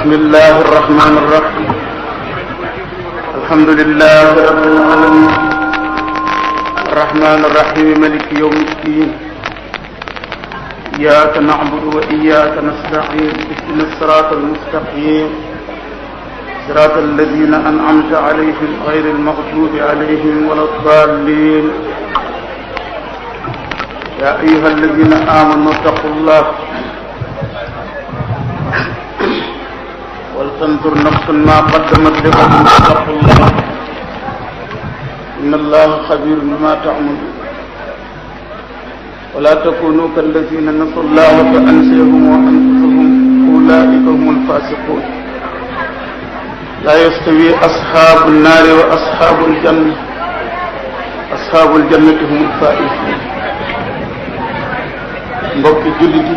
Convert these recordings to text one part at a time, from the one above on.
بسم الله الرحمن الرحيم الحمد لله رب العالمين الرحمن الرحيم مالك يوم الدين إياك نعبد وإياك نستعين اهدنا الصراط المستقيم صراط الذين أنعمت عليهم غير المغضوب عليهم ولا الضالين يا أيها الذين آمنوا اتقوا الله ولتنظر نفس ما قدمت لغد واتقوا الله إن الله خبير بما تعملون ولا تكونوا كالذين نسوا الله فأنسيهم وأنفسهم أولئك هم الفاسقون لا يستوي أصحاب النار وأصحاب الجنة أصحاب الجنة هم الفائزون mbokki jullit yi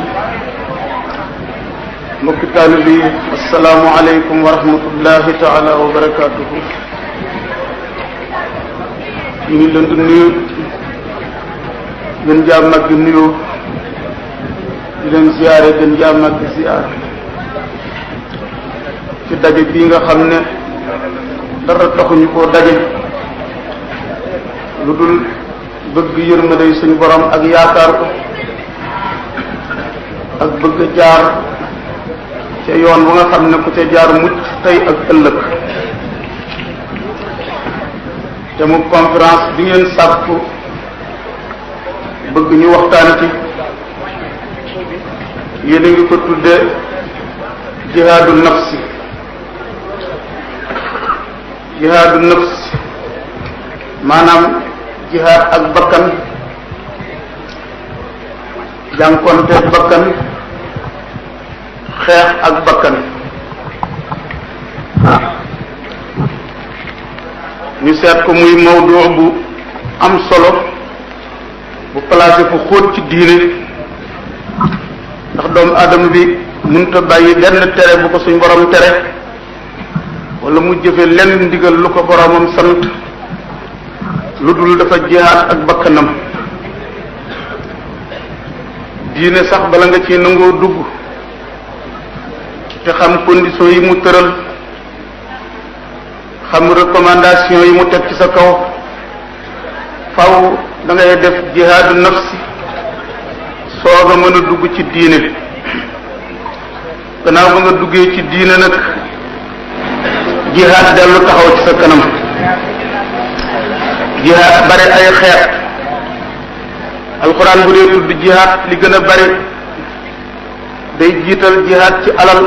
mbokki taalibe yi assalaamu aleykum wa rahmatullahi taala wa barakaatuhu. ñu ngi leen di nuyu gën jaa mag di nuyoo di leen ziyaare gën jaa mag di ziyaar ci daje bii nga xam ne dara taxuñu koo daje lu dul bëgg yërmande suñu borom ak yaakaar ko ak bëgg jaar ca yoon bu nga xam ne ku ca jaar mucc tey ak ëllëg te mu conférence bi ngeen sàkku bëgg ñu waxtaan ci yéen a ngi ko tudde jihaadu nafsi jihaadu nafsi maanaam jihaad ak bakkan jànkonte bakkan xeex ak bakkan ñu seet ko muy mawdu bu am solo bu placé fu xóot ci diine ndax doomu aadama bi mënut a bàyyi benn tere bu ko suñ borom tere wala mu jëfe lenn ndigal lu ko boromam sant lu dul dafa jihaad ak bakkanam diine sax bala nga ci nangoo dugg te xam condition yi mu tëral xam recommandation yi mu teg ci sa kaw faw da ngay def jihaadu nafsi soog a mën a dugg ci diine gannaaw ba nga duggee ci diine nag jihaad dellu taxaw ci sa kanam jihaad bari ay xeet alxuraan bu dee tudd jihaad li gën a bari day jiital jihaad ci alal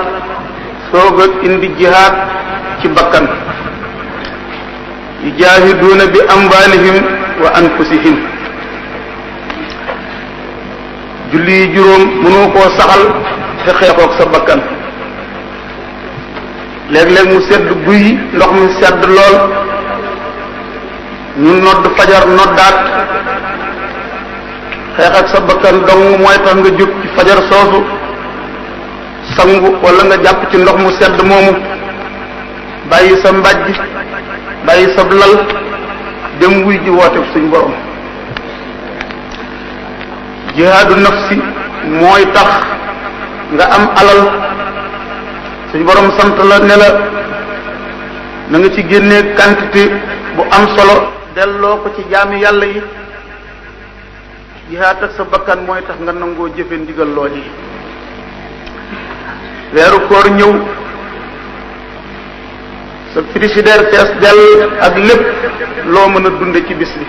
soog a indi jihaad ci bakkan yujaahiduuna bi amwaalihim wa anfusihim julli yi juróom mënoo koo saxal te xeexoog sa bakkan léeg-léeg mu sedd guy ndox mi sedd lool ñu nodd fajar noddaat xeex ak sa bakkan dong mooy tax nga jóg ci fajar soosu sangu wala nga jàpp ci ndox mu sedd moomu bàyyi sa mbàjj bàyyi sa lal dem wuy ji woote suñ borom jihaadu nafsi mooy tax nga am alal suñ borom sant la ne la na nga ci génnee quantité bu am solo delloo ko ci jaami yàlla yi jihaad ak sa bakkan mooy tax nga nangoo jëfe ndigal lool yi weeru koor ñëw sa frigidaire fees dell ak lépp loo mën a dunde ci bis bi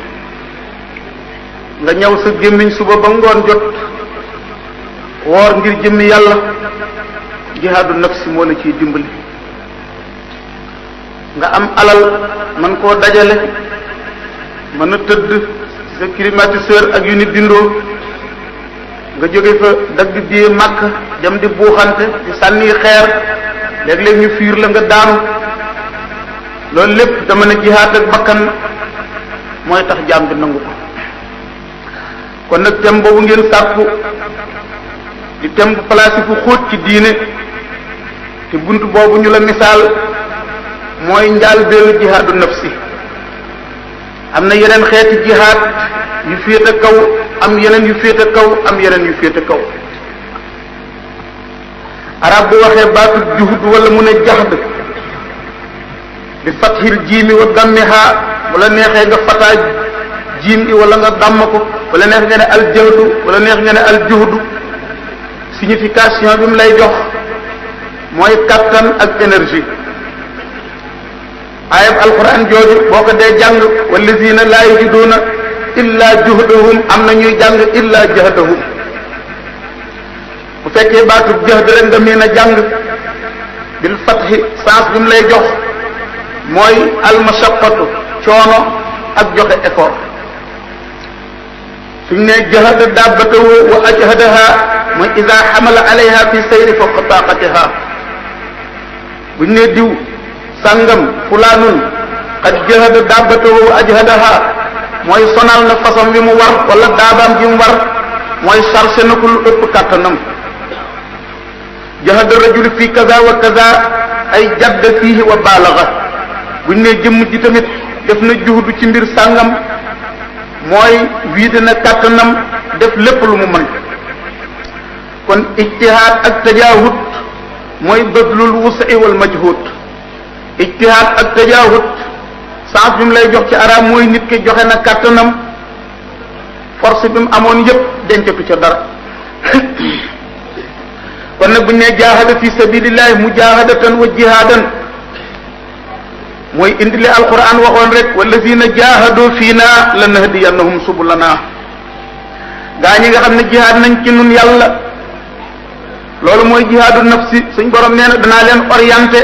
nga ñëw sa gémmiñ suba ba ngoon jot woor ngir jëmmi yàlla jihaadu nafsi moo la ciy dimbali nga am alal man koo dajale mën a tëdd sa climatiseur ak yu nit dindoo nga jóge fa dagg biyee màkk dem di buuxante di sànni xeer léeg-léeg ñu fiir la nga daanu loolu lépp dama ne jihaad ak bakkan mooy tax jaam bi nangu ko kon nag thème boobu ngeen sàkku di thème bu placé fu xóot ci diine te bunt boobu ñu la misaal mooy njaal beelu jihaadu nafsi am na yeneen xeeti jihaad yu féete kaw am yeneen yu féete kaw am yeneen yu féete kaw arab bu waxee baatu juhud wala mu ne jaxd bi fathil jiimi wa dammiha bu la neexee nga fataa jiim gi wala nga damm ko wala neex nga ne al jahdu wala neex nga ne al juhdu signification bi mu lay jox mooy kattan ak énergie. ayab alquran jooju boo ko dee jàng wallazina laa yajiduuna illa juhdahum am na ñuy jàng illa jahdahum. bu fekkee baatu jahd rek nga mën a jàng bil fathi sens bi mu lay jox mooy almashaqqatu coono ak joxe effort. suñ ne jahada dabbatahu wa ajhadaha mooy ida xamala alayha fi sayri fawqa taqatiha. buñ ne diw sàngam fulaanun qad jahada dabbatahu wa ajhadaha mooy sonal na façon bi mu war wala daabaam bi mu war mooy chargé na ko lu ëpp kàttanam. jahada rajul fii kaza wa kaza ay jadd fiihi wa baalaga. buñ ne jëmm ji tamit def na juhdu ci mbir sàngam mooy wiide na kàttanam def lépp lu mu mën. kon ijtihaad ak tajaahud mooy badlul wus'i wal majhud. ijtihaad ak tajaahud sens bi mu lay jox ci arab mooy nit ki joxe na kàttanam force bi mu amoon yépp dencatu ca dara. kon nag bu ñu nee jaahada fi sabilillahi mujahadatan wa jihadan mooy indi li alquran waxoon rek wallazina jahadu fiina lanahdiyannahum subulana. gaa ñi nga xam ne jihaad nañ ci nun yàlla loolu mooy jihaadu nafsi suñ borom nee na danaa leen orienté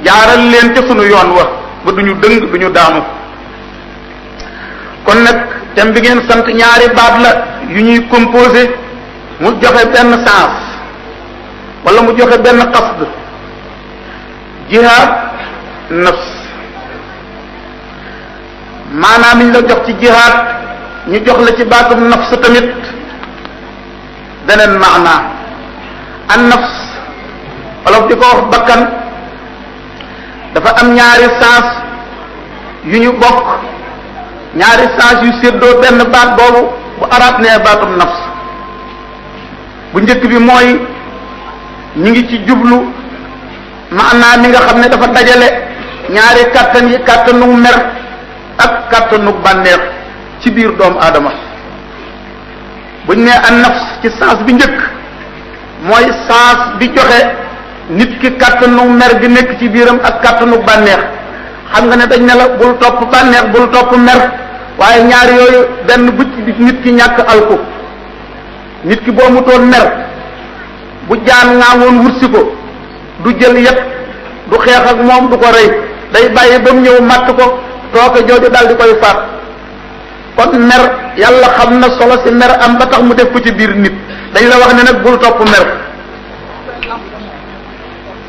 jaaral leen ca sunu yoon wa ba duñu dëng duñu daanu. kon nag thème bi ngeen sant ñaari baat la yu ñuy composé mu joxe benn sens wala mu joxe benn qasd. jihaad nafs maanaam ñu la jox ci jihaad ñu jox la ci baatum nafs tamit beneen maanaa. an nafs wolof di ko wax bakkan dafa am ñaari sens yu ñu bokk ñaari sens yu séddoo benn baat boobu bu arab nee baatum nafs. bu njëkk bi mooy ñu ngi ci jublu maanaa mi nga xam ne dafa dajale ñaari kàttan yi kàttanu mer ak kàttanu bànneex ci biir doomu aadama. buñ nee an nafs ci sens bi njëkk mooy sens bi joxe nit ki kàttanu mer gi nekk ci biiram ak kàttanu bànneex. xam nga ne dañ ne la bul topp bànneex bul topp mer waaye ñaar yooyu benn bu ci nit ki ñàkk alku. nit ki boo mu toon mer bu jaan ngaa woon wursi ko du jël yet du xeex ak moom du ko rey day bàyyi ba mu ñëw matt ko tooke jooju daal di koy faat. kon mer yàlla xam na solo si mer am ba tax mu def ko ci biir nit dañ la wax ne nag bul topp mer.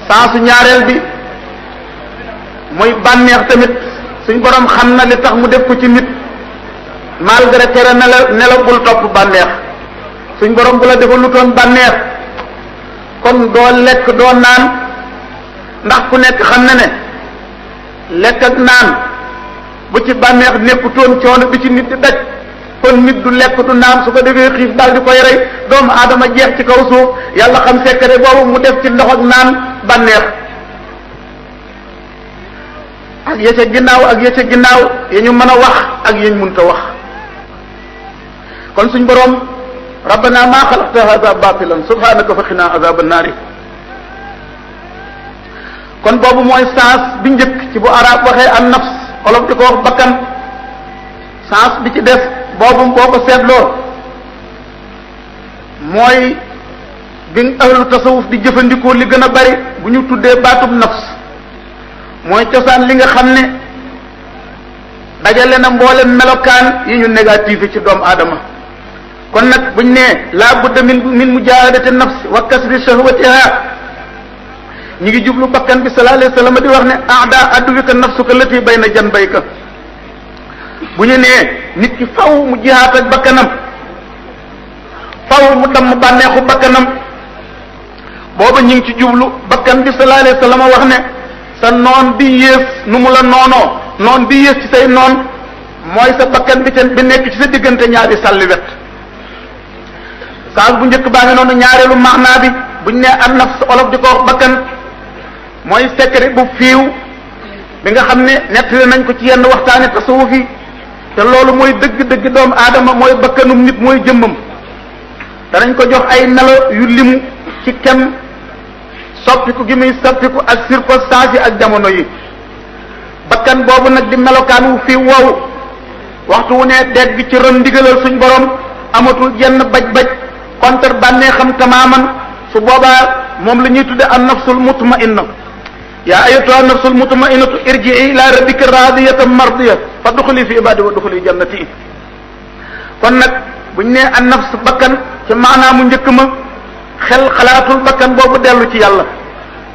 sansu ñaareel bi mooy bànneex tamit suñ borom xam na li tax mu def ko ci nit malgré tere ne la bul topp bànneex. suñ borom bu la defal lu toon bànneex kon doo lekk doo naan ndax ku nekk xam na ne lekk ak naan bu ci bànneex nekkutoon coono bi ci nit di daj kon nit du lekk du naan su ko defee xiif daal di koy rey doomu aadama jeex ci kaw suuf yàlla xam secret boobu mu def ci ndox ak naan bànneex ak ya ca ginnaaw ak ya ca ginnaaw ya ñu mën a wax ak ya ñu mënta wax. kon suñ borom rabbana maa xalaqta hada batilan subhanaka fa xina azaba naari. kon boobu mooy sens bi njëkk ci bu arab waxee an nafs olof di ko wax bakkan. sens bi ci def boobu boo ko seetloo mooy bi ahlu tasawuf di jëfandikoo li gën a bari bu ñu tuddee baatub nafs mooy cosaan li nga xam ne dajale na mboolem melokaan yi ñu négatif ci doomu aadama. kon nag buñ nee laa budda min mujahadati nafs wa kasri shahwatiha ñi ngi jublu bakkan bi sallallahu alayhi wa sallam di wax ne aada aduwika nafsuka lati bayna janbayka. bu ñu nee nit ki faw mu jihaat ak bakkanam faw mu damm bànneexu bakkanam booba ñu ngi ci jublu bakkan bi sallallahu alayhi wa sallam wax ne sa noon bi yées nu mu la noonoo noon bi yées ci say noon mooy sa bakkan bi nekk ci sa diggante ñaari sàlli wet. saas bu njëkk baa ngi noonu ñaareelu maanaa bi buñ ne an nafs olof di ko wax bakkan mooy secret bu fiiw bi nga xam ne nettali nañ ko ci yenn waxtaane tasawuf yi te loolu mooy dëgg-dëgg doomu aadama mooy bakkanum nit mooy jëmmam danañ ko jox ay melo yu limu ci kem soppiku gi muy soppiku ak circonstance yi ak jamono yi bakkan boobu nag di melokaan wu fiiw wow waxtu wu ne dégg ci ron ndigalal suñ borom amatul jenn baj-baj contre bànnee xam tamaaman su boobaa moom la ñuy tudde an nafsul mutmainna yaa ayyatuha nafsul mutmainnatu irji'i ila rabbika radiyatan mardiya fadxuli fi ibadi wa duxuli jannati kon nag buñ nee an nafs bakkan ci maanaamu njëkk ma xel xalaatul bakkan boobu dellu ci yàlla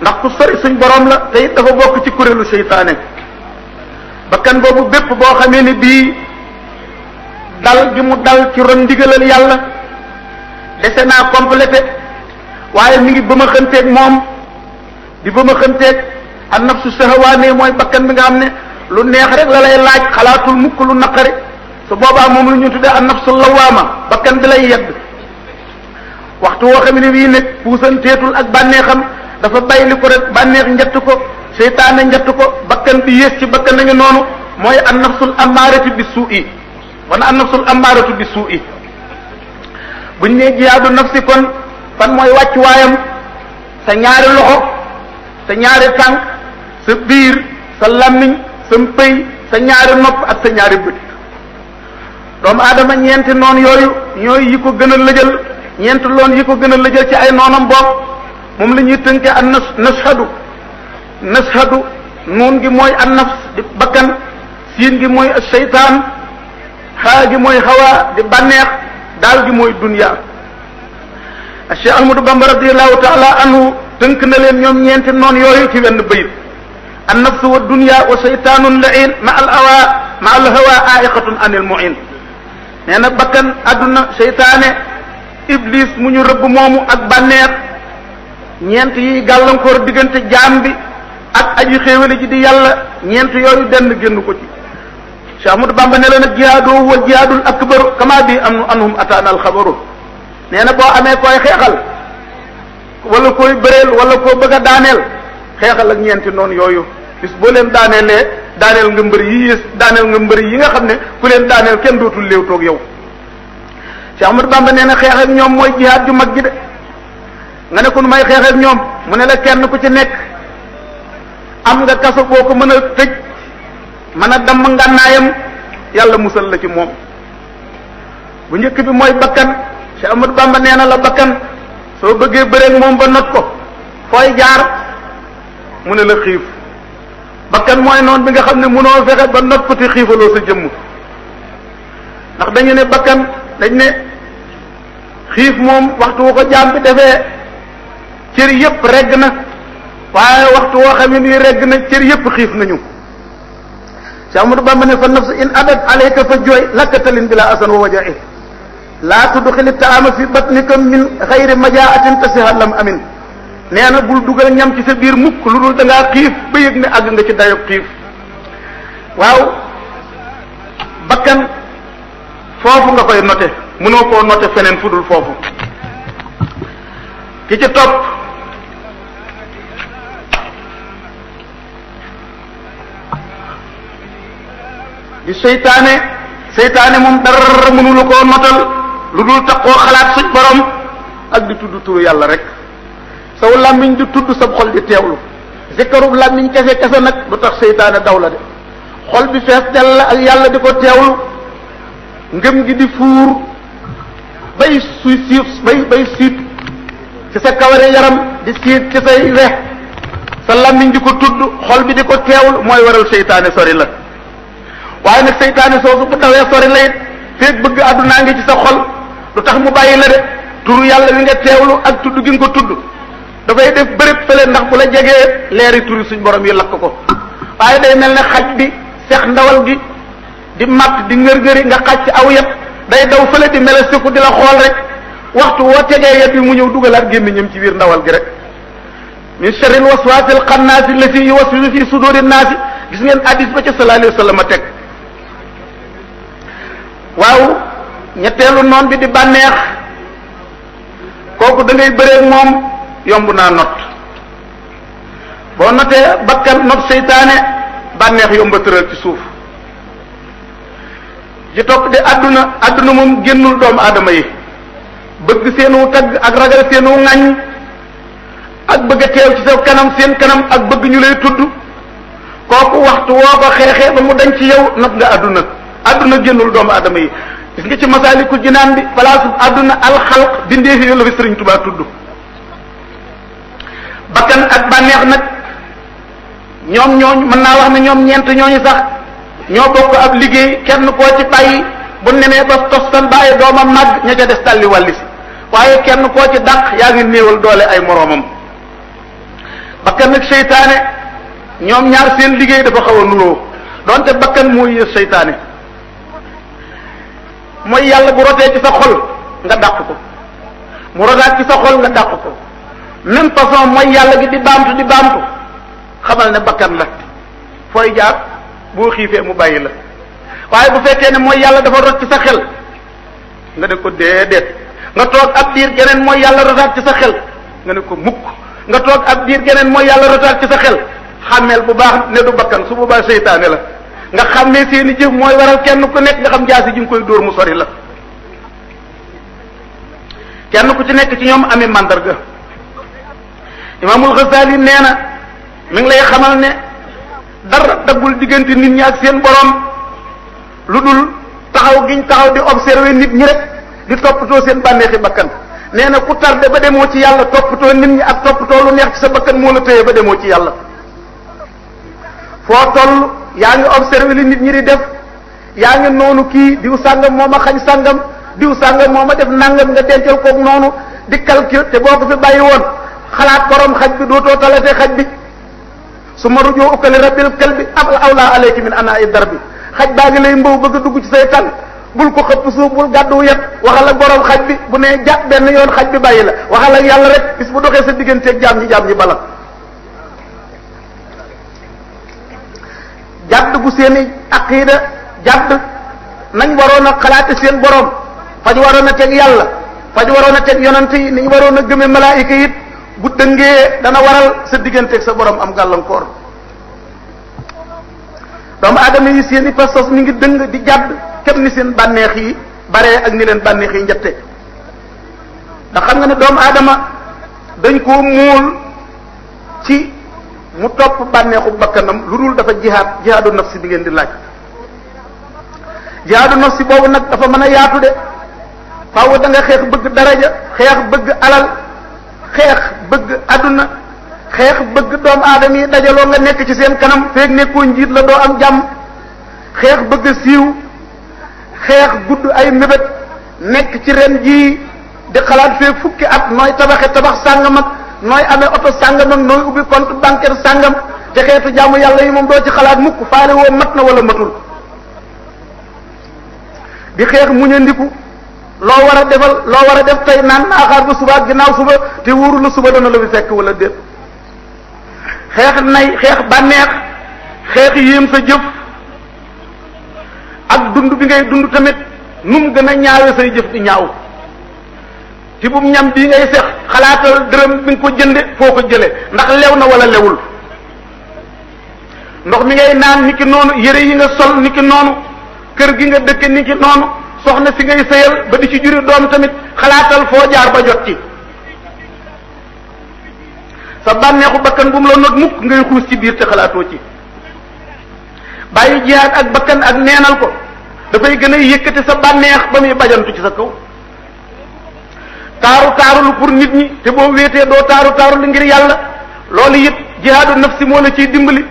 ndax ku sori suñ borom la te it dafa bokk ci kuréelu seytaane bakkan boobu bépp boo xamee ni bii dal gi mu dal ci ron ndigalal yàlla dese naa complété waaye mi ngi ba ma xënteeg moom di ba ma xënteeg an nafsu sahawaane mooy bakkan bi nga xam ne lu neex rek la lay laaj xalaatul mukk lu naqari su boobaa moom lu ñu tuddee an nafsu lawaama bakkan bi lay yedd waxtu woo xam ne bii nag puusanteetul ak bànneexam dafa bayli ko rek bànneex njett ko seytaane njett ko bakkan bi yées ci bakkan nañu noonu mooy an nafsul amaaratu bi suu'i wana an nafsul amaaratu bi suu'i buñ ne jihaadu nafsi kon fan mooy wàcc waayam sa ñaari loxo sa ñaari tànk sa biir sa làmmiñ sa mpëy sa ñaari nopp ak sa ñaari bët doomu aadama ñeenti noon yooyu ñooy yi ko gën a lëjal ñeenti loon yi ko gën a lëjal ci ay noonam bopp moom la ñuy tënke an nashadu nuun gi mooy an nafs di bakkan siin gi mooy seytaan xaa gi mooy hawa di bànneex daal gi mooy dunya Cheikh Ahmadou Bamba radiallahu taala anhu tënk na leen ñoom ñeenti noon yooyu ci wenn bayit an nafsu wa dunya wa seytaanun lain ma al hawa aiqatun anil muin nee na bakkan adduna seytaane iblis mu ñu rëbb moomu ak bànneex ñeent yi gàllankoor diggante jaam bi ak aji xéewale ji di yàlla ñeent yooyu benn génn ko ci Cheikh Ahmadou Bamba ne la nag jihaadu wa jihaadul akbaru kama bi am anhum ataana alxabaru nee na boo amee koy xeexal wala koy bëreel wala koo bëgg a daaneel xeexal ak ñeenti noonu yooyu bis boo leen daaneelee daaneel nga mbër yi yées daaneel nga mbër yi nga xam ne ku leen daaneel kenn dootul léew toog yow Cheikh Ahmadou Bamba nee na xeex ak ñoom mooy jihaad ju mag gi de nga ne ko nu may xeex ak ñoom mu ne la kenn ku ci nekk am nga kaso boo ko mën a tëj mën a damm ngànnaayam yàlla musal la ci moom bu njëkk bi mooy bakkan Cheikh Ahmadou Bamba nee na la bakkan soo bëggee bëreeg moom ba not ko fooy jaar mu ne la xiif bakkan mooy noonu bi nga xam ne mënoo fexe ba not ko te xiifaloo sa jëmm ndax dañu ne bakkan dañ ne xiif moom waxtu wu ko jaam bi defee cër yëpp regg na waaye waxtu woo xam ne nii regg na cër yëpp xiif nañu Cheikh Ahmadou Bamba ne fa nafsu in adat alayka fa jooy lakkatalin bila asan wa waja'i laa tudxili taama fi batnika min xayri majaatin tasiha lam amin nee na bul dugal ñam ci sa biir mukk lu dul da ngaa xiif ba yëg ne àgg nga ci dayob xiif waaw bakkan foofu nga koy note mënoo koo note feneen fu dul foofu ki ci topp di seytaane moom dara mënula koo notal lu dul taxoo xalaat suñ borom ak di tudd turu yàlla rek saw làmmiñ di tudd sa xol di teewlu zikkarub làmmiñ kese nag lu tax seytaane daw la de xol bi fees dell ak yàlla di ko teewlu ngëm gi di fuur bay siit ci sa kaware yaram di siit ci say wex sa làmmiñ di ko tudd xol bi di ko teewlu mooy waral seytaane sori la waaye nag seytaane soosu bu dawee sori la it feeg bëgg àddunaa ngi ci sa xol lu tax mu bàyyi la de turu yàlla wi nga teewlu ak tudd gi nga ko tudd dafay def bërëb fële ndax bu la jegee leeri turi suñ borom yi lakk ko waaye day mel ne xaj bi sex ndawal gi di matt di ngër-ngëri nga xaj ci aw yet day daw fële di mele siku di la xool rek waxtu woo tegee yet bi mu ñëw dugalaat gémmiñam ci biir ndawal gi rek min sharril waswasil xannaasi la fi yuwaswisu fi suduri naasi gis ngeen hadis ba ca sallallahu alayhi wa sallam a teg waaw ñetteelu noon bi di bànneex kooku da ngay bëreeg moom yomb naa not boo notee bakkan not seytaane bànneex yomba tëral ci suuf ci topp de àdduna moom génnul doomu aadama yi bëgg seenu tagg ak ragal seenu ŋañ ak bëgg a teew ci sa kanam seen kanam ak bëgg ñu lay tudd kooku waxtu woo ko xeexee ba mu dañ ci yow not nga àdduna génnul doomu aadama yi gis nga ci Masaalikul Jinaan bi place àdduna alxalq bindee fi la fi Sëriñ Tuubaa tudd bakkan ak bànneex nag ñoom ñooñu mën naa wax ne ñoom ñeent ñooñu sax ñoo bokk ab liggéey kenn koo ci bàyyi bu nemee ba tostan bàyyi doomam màgg ña ca des tàlli wàlli si waaye kenn koo ci dàq yaa ngi néewal doole ay moroomam bakkan nag seytaane ñoom ñaar seen liggéey dafa xaw a nuroo donte bakkan moo yées seytaane mooy yàlla bu rotee ci sa xol nga dàq ko mu rotaat ci sa xol nga dàq ko même façon mooy yàlla gi di baamtu xamal ne bakkan la fooy jaar boo xiifee mu bàyyi la waaye bu fekkee ne mooy yàlla dafa rot ci sa xel nga ne ko déedéet nga toog ab diir geneen mooy yàlla rotaat ci sa xel nga ne ko mukk nga toog ab diir geneen mooy yàlla rotaat ci sa xel xàmmeel bu baax ne du bakkan su boobaa seytaane la nga xàmmee seeni jëf mooy waral kenn ku nekk nga xam jaasi ji nga koy dóor mu sori la kenn ku ci nekk ci ñoom amee mandarga Imaamul Ghazali nee na mi ngi lay xamal ne dara daggul diggante nit ñi ak seen borom lu dul taxaw giñ taxaw di observer nit ñi rek di toppatoo seen bànneexi bakkan nee na ku tardé ba demoo ci yàlla toppatoo nit ñi ak toppatoo lu neex ci sa bakkan moo la téye ba demoo ci yàlla foo toll yaa ngi observer li nit ñi di def yaa ngi noonu kii diw sàngam moo ma xañ sàngam diw sàngam moo ma def nàngam nga dencal koog noonu di calcul te boo ko fi bàyyi woon xalaat borom xaj bi dootoo talatee xaj bi su ma rujoo ukkali rabbil kalbi awla alayki min ana dar bi xaj baa ngi lay mbaw bëgg a dugg ci say tànk bul ko xëpp suuf bul gàddu yet waxal ak borom xaj bi bu nee jàpp benn yoon xaj bi bàyyi la waxal ak yàlla rek bis bu doxee sa digganteeg jaam ñi bala jàdd bu seeni aqida jàdd nañ waroon a xalaate seen borom fañ waroon a teg yàlla fañ waroon a teg yonante yi niñ waroon a gëme malaayika it bu dëngee dana waral sa digganteeg sa borom am gàllankoor doomu aadama yi seen i pastos mi ngi dëng di jàdd kem ni seen bànneex yi baree ak ni leen bànneex yi njëtte ndax xam nga ne doomu aadama dañ koo muul ci mu topp bànneexu bakkanam lu dul dafa jihaadu nafsi bi ngeen di laaj jihaadu nafsi boobu nag dafa mën a yaatu de faaw da nga xeex bëgg daraja xeex bëgg alal xeex bëgg adduna xeex bëgg doomu aadama yi dajaloo nga nekk ci seen kanam feeg nekkoo njiit la doo am jàmm xeex bëgg siiw xeex gudd ay mébét nekk ci ren jii di xalaat feeg fukki at nooy tabax sàngam ak nooy amee oto sàngam ak nooy ubbi compte bancaire sàngam te xeetu jaamu yàlla yi moom doo ci xalaat mukk faale woo mat na wala matul di xeex muñandiku loo war a def tey naan naa xaar ba suba ak ginnaaw suba te wóoru la suba dana la fi fekk wala déet xeex nay xeex bànneex xeex yéem sa jëf ak dund bi ngay dund tamit nu mu gën a ñaawe say jëf di ñaaw ci bu ñam bii ngay sex xalaatal dërëm bi nga ko jënde foo ko jële ndax lew na wala lewul ndox mi ngay naan niki noonu yére yi nga sol niki noonu kër gi nga dëkke niki noonu soxna si ngay sëyal ba di ci juri doom tamit xalaatal foo jaar ba jot ci sa bànneexu bakkan bu mu la not mukk ngay xuus ci biir te xalaatoo ci bàyyi jihaad ak bakkan ak neenal ko dafay gën a yëkkati sa bànneex ba muy bajantu ci sa kaw taaru lu pour nit ñi te boo wéetee doo taaru lu ngir yàlla loolu it jihaadu nafsi moo la ciy dimbali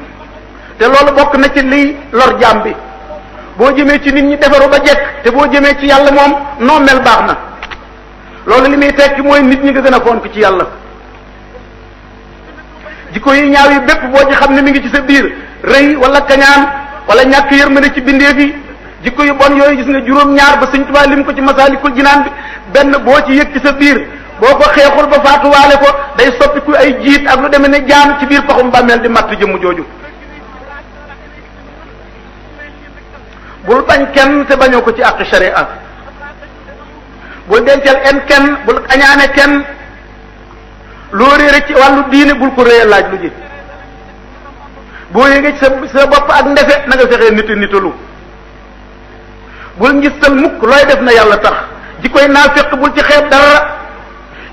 te loolu bokk na ci liy lor jaam bi boo jëmee ci nit ñi defaru ba jekk te boo jëmee ci yàlla moom noo mel baax na loolu li muy tekki mooy nit ñi nga gën a fonk ci yàlla jikko yi ñaaw yi bépp boo ci xam ne mi ngi ci sa biir rëy wala kañaan wala ñàkk yërmande ci bindeef yi jikko yu bon yooyu gis nga juróom-ñaar ba Sëñ Tuubaa lim ko ci Masaalikul Jinaan bi benn boo ci yëg ci sa biir boo ko xeexul ba faatuwaale ko day soppiku ay jiit ak lu demee ne jaan ci biir paxum bàmmeel di matt jëmm jooju bul bañ kenn te bañoo ko ci àq sharia bul dencal en kenn bul añaane kenn loo réere ci wàllu diine bul ko réye laaj lu ji boo yëgee ci sa bopp ak ndefe na nga fexee nitalu bul ngistal mukk looy def na yàlla tax ji koy naafiq bul ci xeeb dara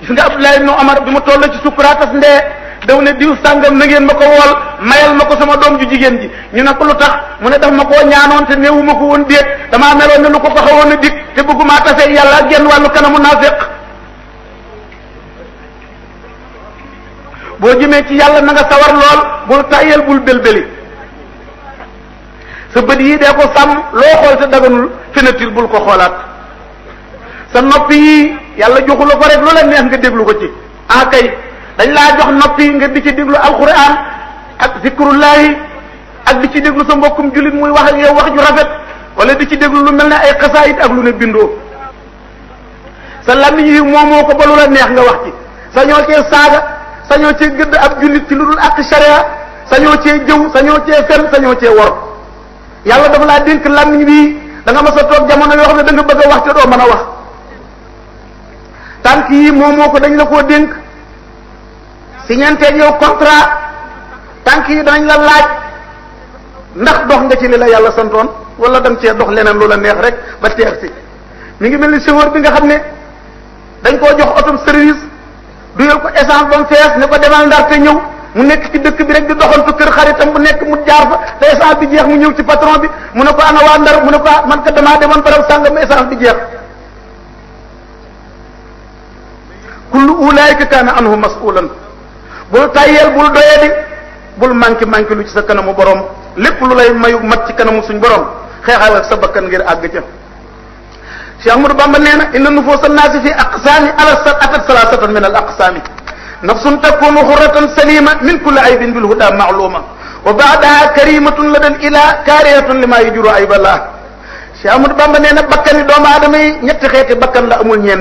gis nga Abdullah ibn Umar bi mu toll ci sukuraatas ndee daw ne diw sàngam na ngeen ma ko wool mayal ma ko sama doom ju jigéen ji ñu ne ko lu tax mu ne daf ma koo ñaanoon te néewu ma ko woon déet damaa meloon ne lu ko xawoon a dig te bëggumaa tase yàlla ak genn wàllu kanamu naafiq boo jëmee ci yàlla na nga sawar lool bul tàyyel bul belbeli sa bët yi dee ko sàmm loo xool te daganul fenatil bul ko xoolaat sa noppi yi yàlla joxu la ko rek lu la neex nga déglu ko ci kay dañ laa jox noppi nga di ci déglu alquran ak zikrullahi ak di ci déglu sa mbokkum jullit muy wax ak yow wax ju rafet wala di ci déglu lu mel ne ay xasaayit ak lu ne bindoo sa làmmiñ yi moomoo ko ba lu la neex nga wax ci sañoo cee saaga sañoo cee gëdd ab jullit ci lu dul ak sharia sañoo cee jëw sañoo cee fen sañoo cee wor yàlla dafa laa dénk làmmiñ bi da nga mas a toog jamono yoo xam ne da nga bëgg a wax te doo mën a wax tànk yi moomoo ko dañ la koo dénk siñanteeg yow contrat tànk yi danañ la laaj ndax dox nga ci li la yàlla santoon wala da nga cee dox leneen lu la neex rek ba teer si mi ngi mel ni chauffeur bi nga xam ne dañ koo jox auto service duyal ko essence ba mu fees ne ko demal Ndar te ñëw mu nekk ci dëkk bi rek di doxantu kër xaritam bu nekk mu jaar fa te essence bi jeex mu ñëw ci patron bi mu ne ko ana waa Ndar mu ne ko man ka damaa demoon barab sàngam essence bi jeex kullu ulaayika kaana anhu mas'ulan bul tayyeel bul doyadi bul manqué lu ci sa kanamu borom lépp lu lay mayu mat ci kanamu suñ borom xeexal ak sa bakkan ngir àgg ca Cheikh Ahmadou Bamba nee na inna nufuusa naasi fi aqsaami atat salaasatan min al aqsaami nafsun takunu xurratan salima min kulli aybin bil huda ma'luma wa ba'daha karimatun lada al ila kaarihatun lima yujuru ayballah Cheikh Ahmadou Bamba nee na bakkani doomu aadama yi ñetti xeeti bakkan la amul ñeent